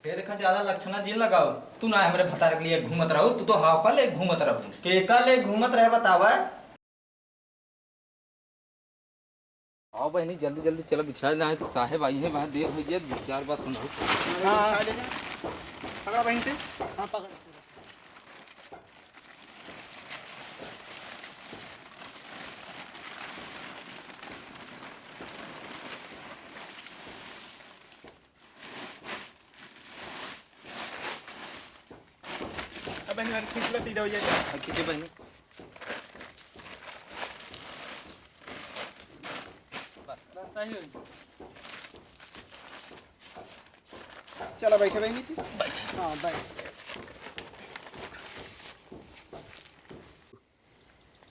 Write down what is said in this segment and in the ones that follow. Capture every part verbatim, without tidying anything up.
ये देखा, ज्यादा लक्षणा जिन लगाओ। तू ना हमरे भतार के लिए घूमत रहो, तू तो हाव का ले घूमत रहो। केका ले घूमत रहे बतावा? आओ बहनी, जल्दी जल्दी चलो, बिछा जाए तो साहेब आई है, वहाँ देर हो गया, दो चार बात सुनाओ। हाँ, बिछा ले जा। पकड़ा बहन ते। हाँ, पकड़। अब बहनी, खींच लो, सीधा हो जाएगा। हाँ, खींचे बहनी। बस, बस सही हो गया। चलो, बैठे बहनी थी। बैठ। हाँ, बैठ।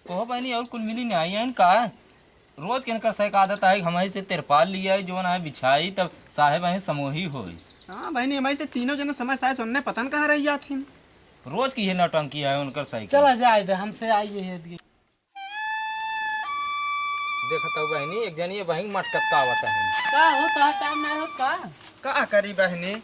कहो बहनी, और कुल मिली नहीं आई हैं का? रोज के इनकर सही का आदत है, हमही से तिरपाल लिया है, जौन है बिछाई, तब साहेब है समोही होई। हाँ बहनी, हमही से तीनों जने समय साथ उनने पता न कहाँ रह जात हिन। रोज की ये नौटंकी है उनकर सही की। चला जाए दे, हमसे आई है ये। देखत हऊ बहनी, एक जनी ये बहिन मटकत का आवत है। का हो, तोहर टाइम ना हो का? का करी बहनी,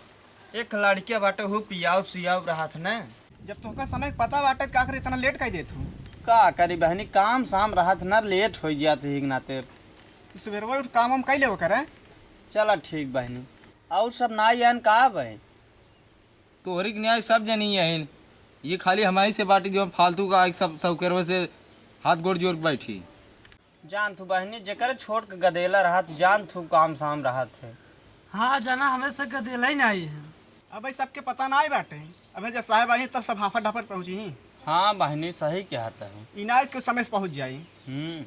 एक लड़किया बाटे, हु पियाव सियाव रहत न। जब तोहका समय के पता बाटे, त का करे इतना लेट कर देत हो? का करी बहनी, काम साम रहत न, लेट हो जात ही के नाते। तो सुबेरवा उठ काम वाम कई लेव करे। चला ठीक बहनी, और सब ना यान का बहन? तोहरी के न्याय सब जनी यही, ये खाली हमारी से बाटी जो फालतू का एक सब सौकेरवे से हाथ गोड़ जोड़ के बैठी। जान थू बहनी, जेकर छोट के गदेला रहत, जान थू काम साम रहत है। हाँ, जना हमें से गदेला ही नहीं है। अबे सबके पता ना आई बाटे, अबे जब साहेब आई तब सब हाफर डाफर पहुँची ही। हाँ बहनी, सही कहत है। इनायत के समय से पहुँच जाई। हम्म,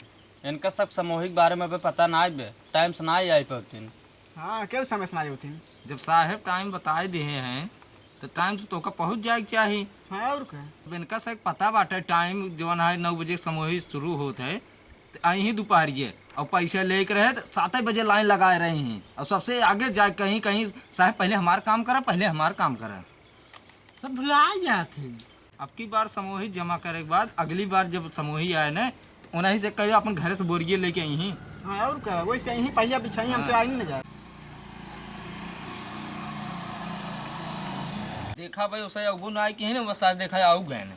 इनका सब सामूहिक बारे में अबे पता ना आई बे, टाइम से ना आई पौतीन। हाँ, केहू समय से ना आई होतीन। जब साहेब टाइम बताए दिए हैं, तो टाइम से तोका पहुँच जाए के चाही। हाँ, और का? अब इनका से पता बाटे, टाइम जवन है नौ बजे सामूहिक शुरू होत है, तो आई ही दोपहरिए, और पैसा लेके रहे तो सात बजे लाइन लगाए रहे हैं, और सबसे आगे जाए कहीं, कहीं, "साहेब, पहले हमार काम करा, पहले हमार काम करा।" सब भुला जात हैं। अब की बार सामूहिक जमा करे के बाद, अगली बार जब सामूहिक आए न, तो उन्हीं से कहे, "अपन घरे से बोरिए लेके आई ही।" हाँ, और का? वैसे ही पहिया बिछाई, हमसे हाँ। आई न जाए। देखा भाई, उसे अगुन आए कि ही न, बस आज देखा आऊ गए न।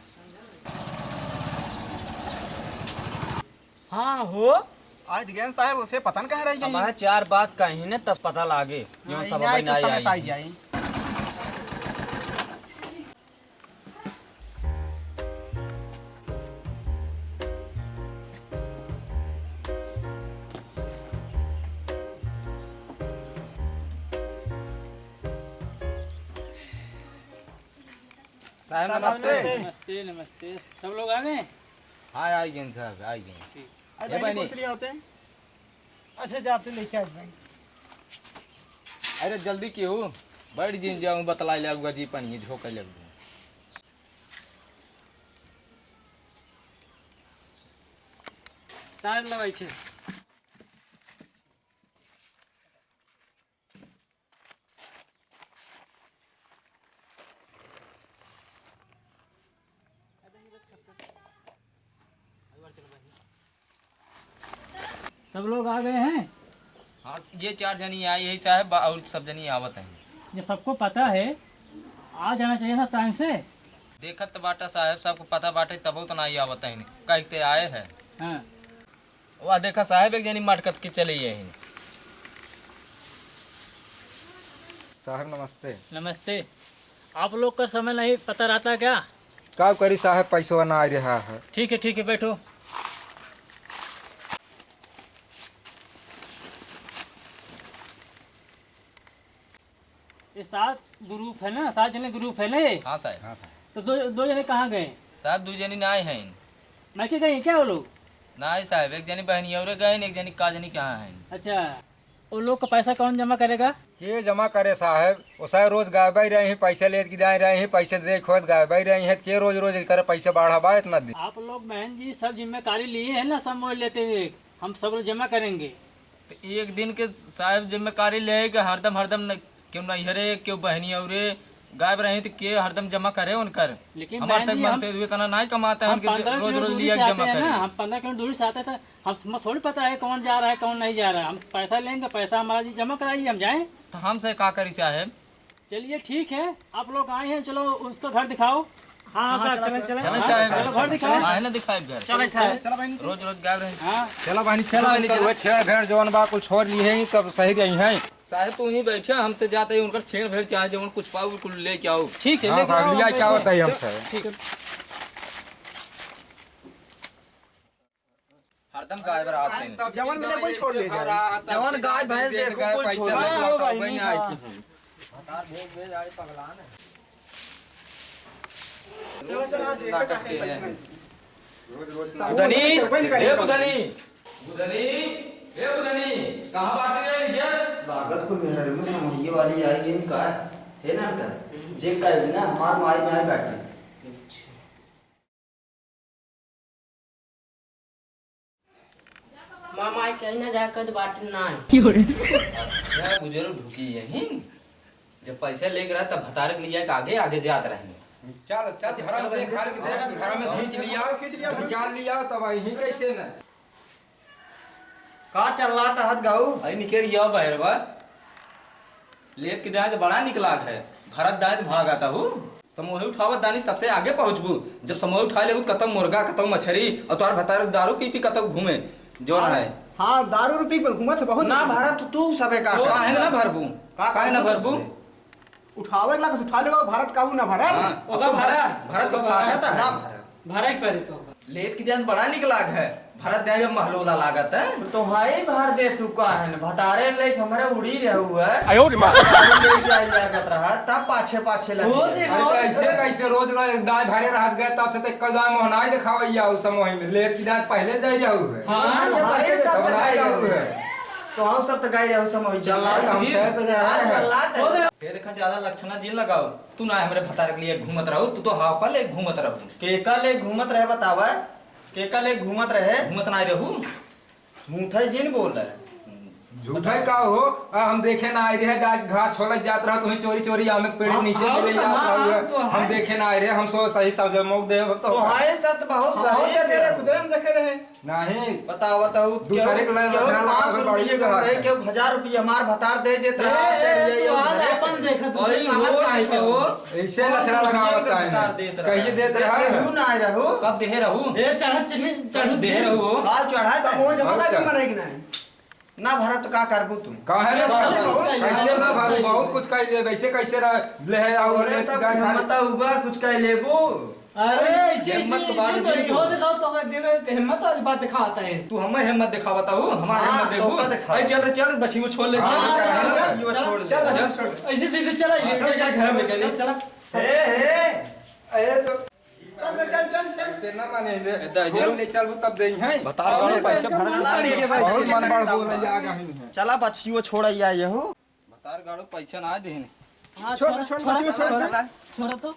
हाँ हो। आज गए साहेब, उसे पता न कहाँ रह गई। हमारे चार बात कही न, तब पता लागे, जो हाँ, सब इनाय अबे के ना समय आई। से आई जाई। साहेब, नमस्ते। नमस्ते, नमस्ते। सब लोग आ गए? हाँ, आ गए साहब, आ गए। ठीक। अरे, ए बहनी, बहनी। कुछ नहीं होते। अच्छा, जाते लेके आ भाई। अरे, जल्दी क्यों? बैठ जिन जाऊँ, बतलाई लगूंगा जी, पानी झोंके लगूंगा। साहेब, ला बैठे। सब लोग आ गए हैं? हाँ, ये चार जनी आई है साहब, बा-, और सब जनी आवत हैं। जब सबको पता है, आ जाना चाहिए था टाइम से। देखत तो बाटा साहब, सबको पता बाटे, तबो तो ना आवत हैं, कहते आए हैं। हाँ। वाह, देखा साहब, एक जनी मटकत के चले यही। साहब नमस्ते। नमस्ते। आप लोग का समय नहीं पता रहता क्या? का करी साहब, पैसवा ना आ रहा है। ठीक है, ठीक है, बैठो। ये सात ग्रुप है ना, सात जने ग्रुप है ना ये? हाँ साहब। हाँ साहब। तो दो, दो जने कहाँ गए? साहब, दो जने ना आए हैं। मैं के गए क्या वो लोग? ना आए साहब, एक जने बहनी और गए, एक जने का जने कहाँ हैं। अच्छा, वो लोग का पैसा कौन जमा करेगा? के जमा करे साहब? वो साहब रोज गायब ही रहे हैं, पैसा लेत की जाए रहे हैं, पैसे दे खोत गायब ही रहे हैं, के रोज रोज करे पैसा बढ़ा बा इतना दिन? आप लोग बहन जी सब जिम्मेदारी लिए हैं ना, सब मोल लेते हुए, हम सब लोग जमा करेंगे। तो एक दिन के साहब जिम्मेदारी ले के हरदम, हरदम न, केहू नैहरे, केहू बहनी औरे गायब रही तो के हरदम जमा करे उनकर? लेकिन हमार बहन से जी, मन हम, से इतना नहीं कमाता है हम उनके पंद्रह रोज, किलोमीटर रोज दूरी लिया से आते जमा हैं करे। ना, हम पंद्रह किलोमीटर दूरी से आते हैं, तो हम, हमें थोड़ी पता है कौन जा रहा है, कौन नहीं जा रहा है। हम पैसा लेंगे, पैसा हमारा जी जमा कराइए, हम जाएं। तो हमसे का करी साहब? चलिए, ठीक है, आप लोग आए हैं, चलो उसका घर दिखाओ। हाँ, हाँ, साहब, चलो, चलो। चलो, हाँ, साहब। चलो, घर दिखाओ। हाँ, है ना, दिखाए घर। चलो, साहब। चलो, बहन। रोज, रोज गायब रहे। हाँ। चलो, बहन, चलो, चलो, बहन, चलो। वो छेड़ भेड़ जौन बा, कुल छोड़ लिए हैं, तब सही रही हैं। साहब, तू ही बैठा, हमसे जाते ही उनकर छेड़ भेड़ चाहे जौन कुछ पाओ, कुल लेके आओ। ठीक है, हाँ, लेके साहब, आओ, लिया हम क्या लेके बताइए आओ। हमसे? ठीक है। हरदम गाय बरात है। जवन मिले कोई छोड़ ले जाए। जवन गाय भैंस देखो, कोई छोड़ ले। हाँ, हो भाई, नहीं, हाँ। चलो, चलो, देखो, देखो, देखो। बुधनी, ए बुधनी, बुधनी, ए बुधनी, कहाँ बाटे रे निकर? लागत को मेहरारू में समझिए वाली आई गेम का है ना कर? जे का है ना, हमार माई में आई बैठे। मामा, आई कहीं ना जाए, कद बाटे ना आए। अच्छा, बुजुर्ग ढुकी यहीं। जब पैसा लेके रहा, तब भतारक लिया के आगे, आगे जात रहे। चल, चल, घर में देख, घर में देख, घर में खींच लिया, खींच लिया, निकाल लिया, तब यहीं कैसे न। का चल्लात हत गऊ? आई निकेर या बहरवा। लेत के दाँय त बड़ा निक लाग है, भरत दाँय त भागत हू। समोहे उठावत दानी सबसे आगे पहुँचबू। जब समोहे उठा लेबू, कतौ मुर्गा, कतौ मछरी, और तोहार भतार दारू पी पी कतौ घूमे, जो हाँ, है। हाँ, दारू पी पी घूमत है बहुत। ना भरत तू सबे का ओ, काहे ना भरबू? का काहे ना भरबू? उठावे के लाग उठा लेबा, भरत काहू ना भरत। हाँ, ओका अब तो भरा। भरत, भरत को भरा। फाटत है। ना भरत। भरा ही परे तो। लेत के दाँय बड़ा निक लाग है, भरत दाँय जब महलोला लागत है। तो हाई भर दे तू का है न, भतारे लेके हमरे उड़ी रहे हुए। आयो रे माँ। ले जाए लागत रहा, तब पाछे पाछे लग ओ गए। देखो। अरे तो ऐसे कैसे रोज रोज दाँय भरे रहत गए, तब से तो एक दाँय मोहनाई दिखावैया उस समय में, लेत के दाँय पहले जाए जाऊ है। हाँ, ये हाँ, पहले ये सब सब बनाए जाए जाऊ है। तो हम सब तो गाय रहे उस समय चल रहा है, हम जी। से तो जा रहे हैं। चल रहा है। ओ देखो। ये देखा ज्यादा लक्षणा जिन लगाओ। तू ना हमरे भतार के लिए घूमत रहू, तू तो हाव का ले घूमत रहू। केका ले घूमत रहे बतावा? केका ले घूमत रहे? घूमत ना रहू। झूठा जिन बोल रहे। झूठा का हो? आ, हम देखे ना आए रहे, जा घास छोलत जात रहा, तुही चोरी चोरी आमे के पेड़ हाँ, नीचे हाँ, मिले तो जात हाँ, रहा हाँ, हुआ। तो हम हाँ। देखे ना आए रहे, हम सो सही समझे मौक दे, हम तो तो हाँ, ये सब तो बहुत हम सही देखे रहे, है। खुदे हम देखे रहे। नहीं। बताओ, बताओ, दूसरे केहू, के लिए केहू रचना लगा पाँच सौ के बड़ी रुपये का कहा रहे, है। केहू हजार रुपये हमार भतार दे देत रहा, ए, चढ़ ए, जाइए तू आज उधर। अपन देखत, तू अरे कहाँ वो काहे देखो। के हो? ऐसे और लचरा तू लगावत ये है। बता देत रहा। कहिए देत रहा है। रहू ना रहू। कब देहे रहू? ए, चढ़त चढ़ी, चढ़ू देहे रहू। आज चढ़ा था। समोह जमा और का क्या? क्यों मनाई कि नहीं? ना भरब तो का करबू तू? काहे ना अरे, भरब? बहुत कैसे ना भरब? बहुत कुछ कह ले, वैसे कैसे रह, ले है और अरे, ले सब गाय खा ले। हिम्मत हुआ, कुछ कह लेबू। अरे, ऐसे, हिम्मत ऐसे, के बात ऐसे नहीं। तो इहो दिखाओ तो अगर देवे तो हिम्मत वाली बात दिखावत है। तू हमें हिम्मत दिखावत हो, हमारे हाँ, हिम्मत तो देखू। का दिखाओ? अरे चल रे चल, बछियो छोड़ ले। हाँ, चल, चल, चल, चल, चल, चल, चल। ऐसे सीधे चला, ये क्या घर में कहने चला। हे, हे। अरे तो चल रे चल, चल, चल। ऐसे ना माने ले। ए, दाई छोड़ जी। ले चलबू तब देई हैं। बता रहा हूँ, पैसे भरत ला दे के भाई। बहुत मन बढ़ बोले जा रहे हैं। चला बछियो छोड़ आइया ये हो। भतार गाड़ो पैसा ना देहिन। हाँ, छोड़, छोड़, छोड़, छोड़, छोड़, छोड़, छोड़। छोड़ तो।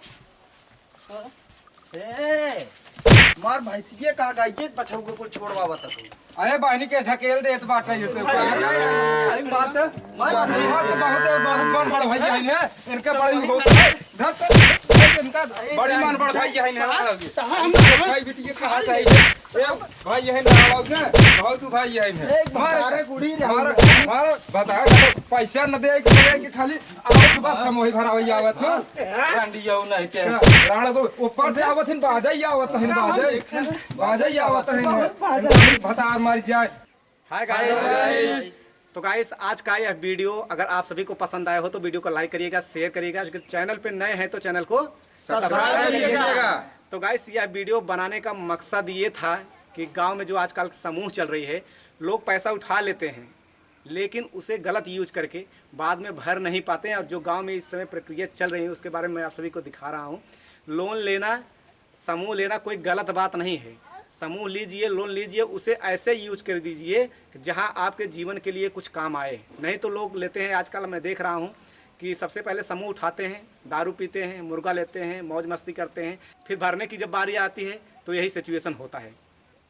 ए, मार भैंसिए का गाइए बछऊ को कुल छोड़वा बता तू। अरे बहनी के ढकेल देत बाटे ये तो। अरे मार दे, मार दे। बहुत, बहुत, बहुत बड़ भैया है ना, इनके बड़ी हो। धर तो, इनका बड़ी मान बड़ भैया है ना। भाई बिटिया कहाँ जाए? ए, भाई यही ना आवाज है, बहुत भाई यही है। एक मार, भतारे कुड़ी रे मार, हम। मार, बता, पैसा न दे के, दे के खाली आवत बात समोही भरावै आवत हो। रंडियो नहीं ते। राणा तो ऊपर से आवत हिन, बाजा ही आवत हिन, बाजा, बाजा ही आवत हिन। भतार मार जाए। हाय गाइस। तो गाइस, आज का यह वीडियो अगर आप सभी को पसंद आया हो तो वीडियो को लाइक करिएगा, शेयर करिएगा, अगर चैनल पे नए हैं तो चैनल को सब्सक्राइब कर लीजिएगा। तो गाइस, यह वीडियो बनाने का मकसद ये था कि गांव में जो आजकल समूह चल रही है, लोग पैसा उठा लेते हैं, लेकिन उसे गलत यूज करके बाद में भर नहीं पाते हैं। और जो गांव में इस समय प्रक्रिया चल रही है, उसके बारे में मैं आप सभी को दिखा रहा हूँ। लोन लेना, समूह लेना कोई गलत बात नहीं है। समूह लीजिए, लोन लीजिए, उसे ऐसे यूज कर दीजिए कि जहाँ आपके जीवन के लिए कुछ काम आए। नहीं तो लोग लेते हैं, आजकल मैं देख रहा हूँ कि सबसे पहले समूह उठाते हैं, दारू पीते हैं, मुर्गा लेते हैं, मौज मस्ती करते हैं, फिर भरने की जब बारी आती है तो यही सिचुएशन होता है।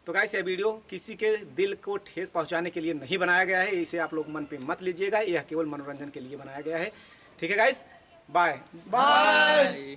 तो गाइस, यह वीडियो किसी के दिल को ठेस पहुँचाने के लिए नहीं बनाया गया है, इसे आप लोग मन पे मत लीजिएगा, यह केवल मनोरंजन के लिए बनाया गया है। ठीक है गाइस, बाय। बाय।